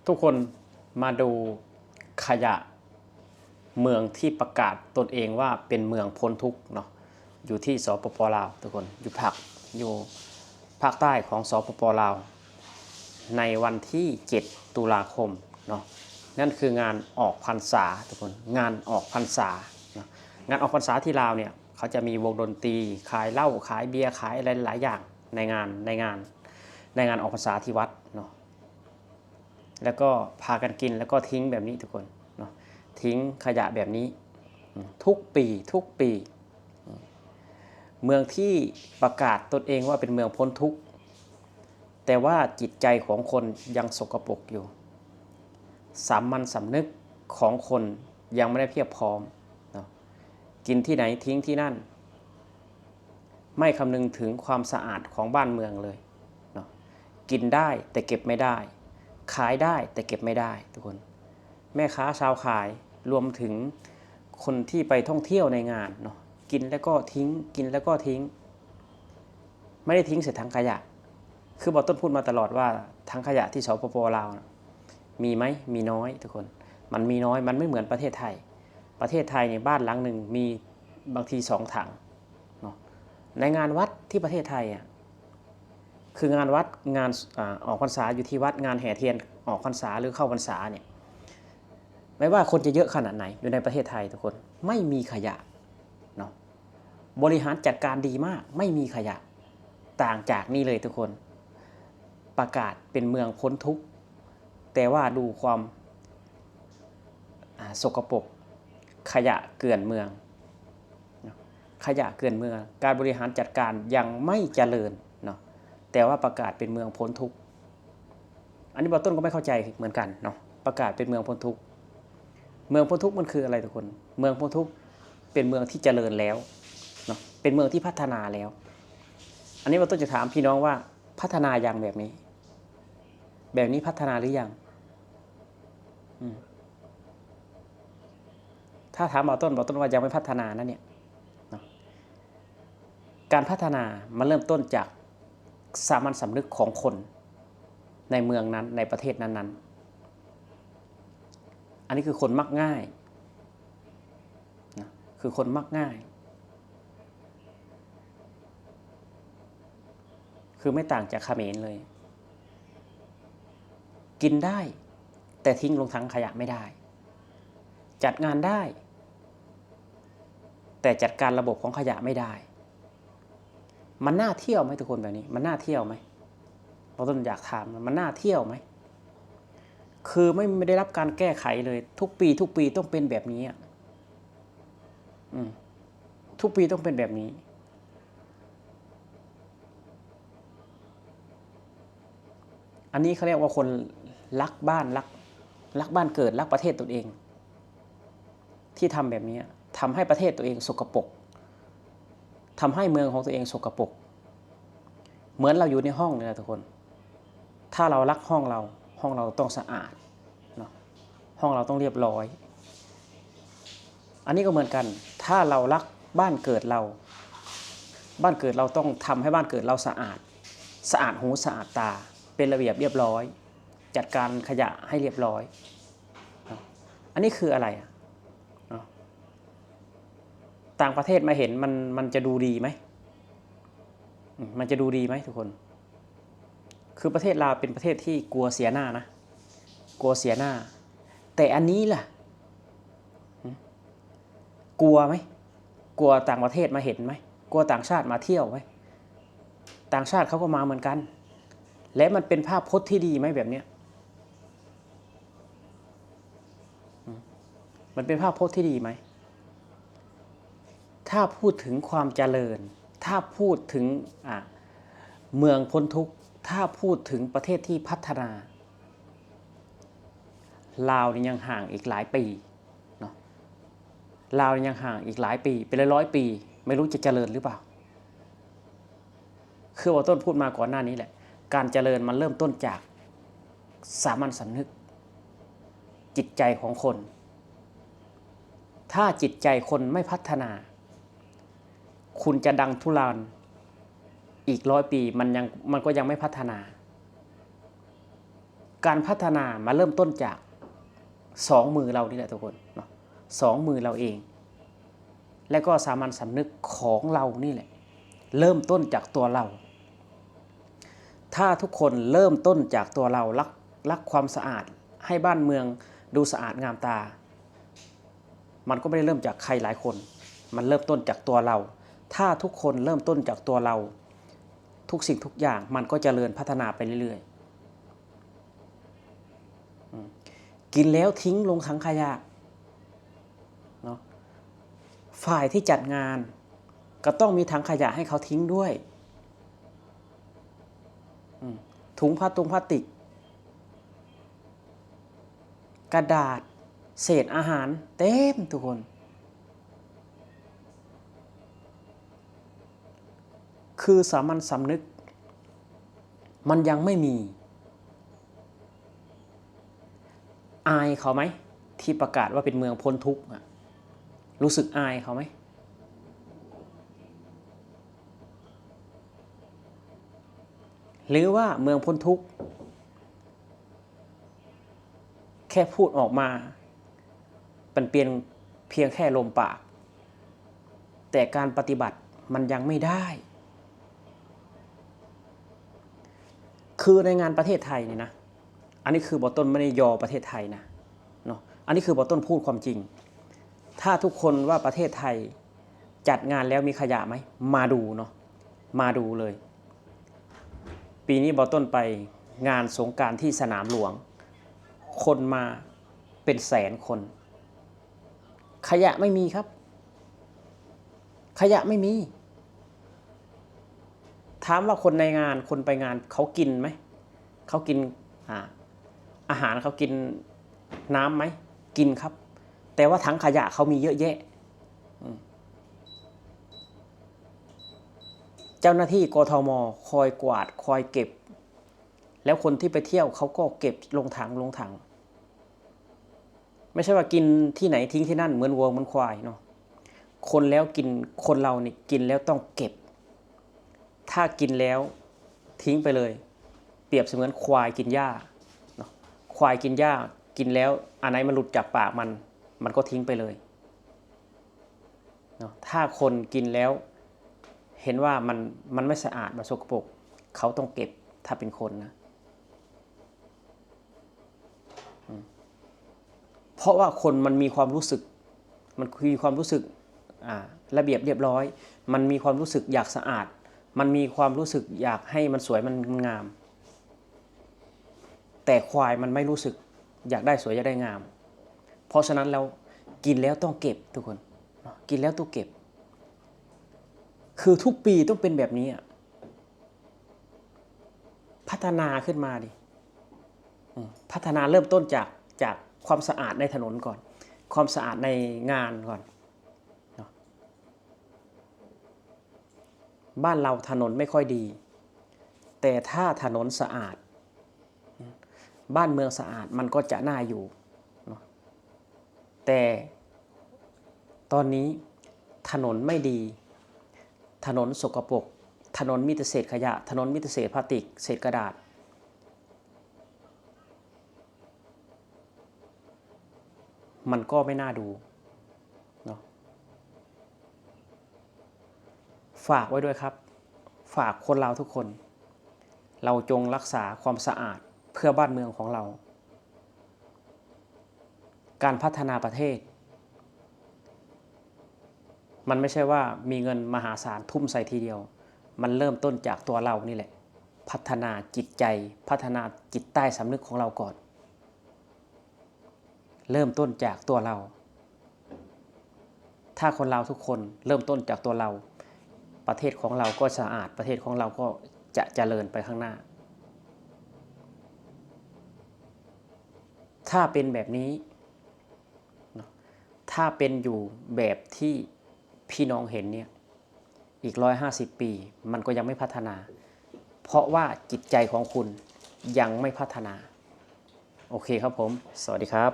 ທຸກຄົນມາດູຂະຫຍະເມືອງທີ່ປະກາດຕົນເອງວ່າເປັນເມືອງພົ້ນທຸກເນາະ ຢູ່ທີ່ ສປປ ລາວ ທຸກຄົນ ຢູ່ພາກ ຢູ່ພາກໃຕ້ຂອງ ສປປ ລາວ ໃນວັນທີເຈັດ ຕຸລາຄົມເນາະ ນັ້ນຄືງານອອກພັນສາ ທຸກຄົນ ງານອອກພັນສາເນາະ ງານອອກພັນສາທີ່ລາວເນ່ຍ ເຂົາຈະມີວົງດົນຕີ ຂາຍເຫຼົ້າ ຂາຍເບຍ ຂາຍອະໄລຫຼາຍຢ່າງ ໃນງານ ໃນງານ ໃນງານອອກພັນສາທີ່ວັດເນາະ ແລ້ວກໍພາກັນກິນ ແລ້ວກໍຖິ້ງແບບນີ້ທຸກຄົນເນາະ ຖິ້ງຂະຫຍະແບບນີ້ ອືມ ທຸກປີ ທຸກປີ ອືມ ເມືອງທີ່ປະກາດຕົນເອງວ່າເປັນເມືອງພົ້ນທຸກ ແຕ່ວ່າຈິດໃຈຂອງຄົນຍັງສົກກະປົກຢູ່ ສາມັນສຳນຶກຂອງຄົນຍັງບໍ່ໄດ້ພຽບພ້ອມເນາະ ກິນທີ່ໃດຖິ້ງທີ່ນັ້ນ ໄມ່ຄຳນຶງເຖິງຄວາມສະອາດຂອງບ້ານເມືອງເລີຍເນາະ ກິນໄດ້ແຕ່ເກັບໄມ່ໄດ້ ຂາຍໄດ້ແຕ່ເກັບໄມ່ໄດ້ ທຸກຄົນ ແມ່ຄ້າຊາວຂາຍ ລວມເຖິງຄົນທີ່ໄປທ່ອງທ່ຽວໃນງານເນາະ ກິນແລ້ວກໍຖິ້ງ ກິນແລ້ວກໍຖິ້ງ ໄມ່ໄດ້ຖິ້ງໃສ່ຖັງຂະຫຍະ ຄືບໍ່ຕົ້ນພູດມາຕະຫຼອດວ່າ ຖັງຂະຫຍະທີ່ ສປປ ລາວ ມີໄໝ? ມີນ້ອຍ ທຸກຄົນ ມັນມີນ້ອຍ ມັນໄມ່ເໝືອນປະເທດໄທ ປະເທດໄທນີ້ ບ້ານຫຼັງໜຶ່ງມີບາງທີສອງຖັງເນາະ ໃນງານວັດທີ່ປະເທດໄທອະ ຄືງານວັດ ງານ ອາ ອອກພັນສາຢູ່ທີ່ວັດ ງານແຫ່ທຽນອອກພັນສາ ຫຼື ເຂົ້າພັນສາເນ່ຍ ແມ່ນວ່າຄົນຈະເຍອະຂະໜາດໃດ ຢູ່ໃນປະເທດໄທ ທຸກຄົນ ໄມ່ມີຂະຫຍະເນາະ ບໍລິຫານຈັດການດີມາກ ໄມ່ມີຂະຫຍະ ຕ່າງຈາກນີ້ເລີຍທຸກຄົນ ປະກາດເປັນເມືອງພົ້ນທຸກ ແຕ່ວ່າດູຄວາມ ອາ ສົກກະປົກ ຂະຫຍະເກືອນເມືອງເນາະ ຂະຫຍະເກືອນເມືອງ ການບໍລິຫານຈັດການຍັງໄມ່ຈະເລີນເນາະ ແຕ່ວ່າປະກາດເປັນເມືອງພົ້ນທຸກ ອັນນີ້ບ່າວຕົ້ນກໍໄມ່ເຂົ້າໃຈເໝືອນກັນເນາະ ປະກາດເປັນເມືອງພົ້ນທຸກ ເມືອງພົ້ນທຸກມັນຄືອະໄລທຸກຄົນ? ເມືອງພົ້ນທຸກເປັນເມືອງທີ່ຈະເລີນແລ້ວເນາະ ເປັນເມືອງທີ່ພັດທະນາແລ້ວ ອັນນີ້ບ່າວຕົ້ນຈະຖາມພີ່ນ້ອງວ່າ ພັດທະນາຍັງແບບນີ້? ແບບນີ້ພັດທະນາຫຼືຍັງ? ອືມ ຖ້າຖາມບ່າວຕົ້ນ ບ່າວຕົ້ນວ່າຍັງໄມ່ພັດທະນານະເນ່ຍເນາະ ການພັດທະນາມັນເລີ່ມຕົ້ນຈາກສາມັນສຳນຶກຂອງຄົນໃນເມືອງນັ້ນ ໃນປະເທດນັ້ນໆ ອັນນີ້ຄືຄົນມັກງ່າຍນະ ຄືຄົນມັກງ່າຍ ຄືໄມ່ຕ່າງຈາກຂະເໝນເລີຍ ກິນໄດ້ ແຕ່ຖິ້ງລົງຖັງຂະຫຍະໄມ່ໄດ້ ຈັດງານໄດ້ ແຕ່ຈັດການລະບົບຂອງຂະຫຍະໄມ່ໄດ້ ມັນໜ້າທ່ຽວໄໝທຸກຄົນແບບນີ້? ມັນໜ້າທ່ຽວໄໝ? ບ່າວຕົ້ນຢາກຖາມ ມັນໜ້າທ່ຽວໄໝ? ຄືໄມ່ ໄມ່ໄດ້ຮັບການແກ້ໄຂເລີຍ ທຸກປີ ທຸກປີຕ້ອງເປັນແບບນີ້ອະ ອືມ ທຸກປີຕ້ອງເປັນແບບນີ້ ອັນນີ້ເຂົາຮຽກວ່າຄົນລັກບ້ານ ລັກ ລັກບ້ານເກີດ ລັກປະເທດຕົນເອງ ທີ່ທຳແບບນີ້ ທຳໃຫ້ປະເທດຕົວເອງສົກກະປົກ ທຳໃຫ້ເມືອງຂອງຕົວເອງສົກກະປົກ ເໝືອນເຮົາຢູ່ໃນຫ້ອງນີ້ລະທຸກຄົນ ຖ້າເຮົາລັກຫ້ອງເຮົາ ຫ້ອງເຮົາຕ້ອງສະອາດເນາະ ຫ້ອງເຮົາຕ້ອງລຽບຮ້ອຍ ອັນນີ້ກໍເໝືອນກັນ ຖ້າເຮົາລັກບ້ານເກີດເຮົາ ບ້ານເກີດເຮົາຕ້ອງທຳໃຫ້ບ້ານເກີດເຮົາສະອາດ ສະອາດຫູສະອາດຕາ ເປັນລະບຽບລຽບຮ້ອຍ ຈັດການຂະຫຍະໃຫ້ລຽບຮ້ອຍ ເນາະ ອັນນີ້ຄືອະໄລອະ ເນາະ ຕ່າງປະເທດມາເຫັນມັນ ມັນຈະດູດີໄໝ? ອືມ ມັນຈະດູດີໄໝທຸກຄົນ? ຄືປະເທດລາວເປັນປະເທດທີ່ກົວເສຍໜ້ານະ ກົວເສຍໜ້າ ແຕ່ອັນນີ້ລະ ອືມ ກົວໄໝ? ກົວຕ່າງປະເທດມາເຫັນໄໝ? ກົວຕ່າງຊາດມາທ່ຽວໄໝ? ຕ່າງຊາດເຂົາກໍມາເໝືອນກັນ ແລະ ມັນເປັນພາບພົດທີ່ດີໄໝແບບເນີ້ຍ? ອືມ ມັນເປັນພາບພົດທີ່ດີໄໝ? ຖ້າພູດເຖິງຄວາມຈະເລີນ ຖ້າພູດເຖິງ ອາ ເມືອງພົ້ນທຸກ ຖ້າພູດເຖິງປະເທດທີ່ພັດທະນາ ລາວນີ້ຍັງຫ່າງອີກຫຼາຍປີເນາະ ລາວນີ້ຍັງຫ່າງອີກຫຼາຍປີ ເປັນຮ້ອຍໆປີ ໄມ່ຮູ້ຈະຈະເລີນຫຼືເປົ່າ? ຄືວ່າຕົ້ນພູດມາກ່ອນໜ້ານີ້ແຫຼະ ການຈະເລີນມັນເລີ່ມຕົ້ນຈາກສາມັນສຳນຶກ ຈິດໃຈຂອງຄົນ ຖ້າຈິດໃຈຄົນໄມ່ພັດທະນາ ຄຸນຈະດັງທຸລານອີກຮ້ອຍປີ ມັນຍັງ ມັນກໍຍັງໄມ່ພັດທະນາ. ການພັດທະນາມາເລີ່ມຕົ້ນຈາກສອງມືເຮົານີ້ແຫຼະທຸກຄົນເນາະ, ສອງມືເຮົາເອງ ແລະກໍສາມັນສຳນຶກຂອງເຮົານີ້ແຫຼະ ເລີ່ມຕົ້ນຈາກຕົວເຮົາ. ຖ້າທຸກຄົນເລີ່ມຕົ້ນຈາກຕົວເຮົາ ລັກ ລັກຄວາມສະອາດ ໃຫ້ບ້ານເມືອງດູສະອາດງາມຕາ ມັນກໍບໍ່ໄດ້ເລີ່ມຈາກໃຄຫຼາຍຄົນ, ມັນເລີ່ມຕົ້ນຈາກຕົວເຮົາ. ຖ້າທຸກຄົນເລີ່ມຕົ້ນຈາກຕົວເຮົາ ທຸກສິ່ງທຸກຢ່າງມັນກໍຈະເລີນພັດທະນາໄປເລື້ອຍໆ. ອືມ ກິນແລ້ວຖິ້ງລົງຖັງຂະຫຍະເນາະ, ຝ່າຍທີ່ຈັດງານກໍຕ້ອງມີຖັງຂະຫຍະໃຫ້ເຂົາຖິ້ງດ້ວຍ. ອືມ ຖົງພາຕົງພາສຕິກ ກະດາດ ເສດອາຫານເຕັມທຸກຄົນ. ຄືສາມັນສຳນຶກມັນຍັງໄມ່ມີ. ອາຍເຂົາໄໝ ທີ່ປະກາດວ່າເປັນເມືອງພົ້ນທຸກອະ? ຮູ້ສຶກອາຍເຂົາໄໝ? ຫຼືວ່າເມືອງພົ້ນທຸກ ແຄ່ພູດອອກມາ ມັນເປັນພຽງແຄ່ລົມປາກ, ແຕ່ການປະຕິບັດມັນຍັງໄມ່ໄດ້. ຄືໃນງານປະເທດໄທນີ້ນະ, ອັນນີ້ຄືບໍ່ຕົ້ນບໍ່ໄດ້ຍໍປະເທດໄທນະເນາະ, ອັນນີ້ຄືບໍ່ຕົ້ນພູດຄວາມຈິງ. ຖ້າທຸກຄົນວ່າປະເທດໄທຈັດງານແລ້ວມີຂະຫຍະໄໝ? ມາດູເນາະ, ມາດູເລີຍ. ປີນີ້ບໍ່ຕົ້ນໄປງານສົງການທີ່ສະໜາມຫຼວງ, ຄົນມາເປັນແສນຄົນ. ຂະຫຍະໄມ່ມີຄັບ, ຂະຫຍະໄມ່ມີ. ຖາມວ່າຄົນໃນງານ, ຄົນໄປງານເຂົາກິນໄໝ? ເຂົາກິນ ອາ ອາຫານ, ເຂົາກິນນ້ຳໄໝ? ກິນຄັບ, ແຕ່ວ່າຖັງຂະຫຍະເຂົາມີເຍອະແຍະ. ອືມ ເຈົ້າໜ້າທີ່ ກທມ ຄອຍກວາດ ຄອຍເກັບ, ແລ້ວຄົນທີ່ໄປທ່ຽວເຂົາກໍເກັບລົງຖັງ ລົງຖັງ. ໄມ່ໃຊ່ວ່າກິນທີ່ໄຫນຖິ້ງທີ່ນັ້ນ ເໝືອນວັວເໝືອນຄວາຍເນາະ. ຄົນແລ້ວກິນ, ຄົນເຮົານີ້ກິນແລ້ວຕ້ອງເກັບ. ຖ້າກິນແລ້ວຖິ້ງໄປເລີຍ ປຽບສະເໝືອນຄວາຍກິນຫຍ້າເນາະ, ຄວາຍກິນຫຍ້າ ກິນແລ້ວອັນໃດມັນຫຼຸດຈາກປາກມັນ ມັນກໍຖິ້ງໄປເລີຍເນາະ. ຖ້າຄົນກິນແລ້ວເຫັນວ່າມັນ, ມັນໄມ່ສະອາດ, ມັນສົກກະປົກ, ເຂົາຕ້ອງເກັບ, ຖ້າເປັນຄົນນະ. ອືມ ເພາະວ່າຄົນມັນມີຄວາມຮູ້ສຶກ, ມັນມີຄວາມຮູ້ສຶກ ອາ ລະບຽບລຽບຮ້ອຍ, ມັນມີຄວາມຮູ້ສຶກຢາກສະອາດ, ມັນມີຄວາມຮູ້ສຶກຢາກໃຫ້ມັນສວຍມັນງາມ, ແຕ່ຄວາຍມັນໄມ່ຮູ້ສຶກຢາກໄດ້ສວຍ ຢາກໄດ້ງາມ. ເພາະສະນັ້ນແລ້ວ ກິນແລ້ວຕ້ອງເກັບທຸກຄົນເນາະ, ກິນແລ້ວຕ້ອງເກັບ. ຄືທຸກປີຕ້ອງເປັນແບບນີ້ອະ. ພັດທະນາຂຶ້ນມາດິ ອືມ ພັດທະນາເລີ່ມຕົ້ນຈາກ, ຈາກຄວາມສະອາດໃນຖະໜົນກ່ອນ, ຄວາມສະອາດໃນງານກ່ອນເນາະ. ບ້ານເຮົາຖະໜົນໄມ່ຄ່ອຍດີ, ແຕ່ຖ້າຖະໜົນສະອາດ, ບ້ານເມືອງສະອາດ, ມັນກໍຈະໜ້າຢູ່ເນາະ. ແຕ່ຕອນນີ້ຖະໜົນໄມ່ດີ, ຖະໜົນສົກກະປົກ, ຖະໜົນມີແຕ່ເສດຂະຫຍະ, ຖະໜົນມີແຕ່ເສດພລາສຕິກ, ເສດກະດາດ, ມັນກໍໄມ່ໜ້າດູເນາະ. ຝາກໄວ້ດ້ວຍຄັບ, ຝາກຄົນລາວທຸກຄົນ, ເຮົາຈົ່ງຮັກສາຄວາມສະອາດເພື່ອບ້ານເມືອງຂອງເຮົາ. ການພັດທະນາປະເທດ ມັນໄມ່ໃຊ່ວ່າມີເງິນມະຫາສານທຸ່ມໃສ່ທີດຽວ, ມັນເລີ່ມຕົ້ນຈາກຕົວເຮົານີ້ແຫຼະ, ພັດທະນາຈິດໃຈ, ພັດທະນາຈິດໃຕ້ສຳນຶກຂອງເຮົາກ່ອນ. ເລີ່ມຕົ້ນຈາກຕົວເຮົາ. ຖ້າຄົນລາວທຸກຄົນເລີ່ມຕົ້ນຈາກຕົວເຮົາ, ປະເທດຂອງເຮົາກໍສະອາດ, ປະເທດຂອງເຮົາກໍຈະຈະເລີນໄປຂ້າງໜ້າ. ຖ້າເປັນແບບນີ້ເນາະ, ຖ້າເປັນຢູ່ແບບທີ່ພີ່ນ້ອງເຫັນເນຍ, ອີກຮ້ອຍຫ້າສິບປີມັນກໍຍັງໄມ່ພັດທະນາ, ເພາະວ່າຈິດໃຈຂອງຄຸນຍັງໄມ່ພັດທະນາ. ໂອເຄຄັບຜົມ, ສະຫວັດດີຄັບ.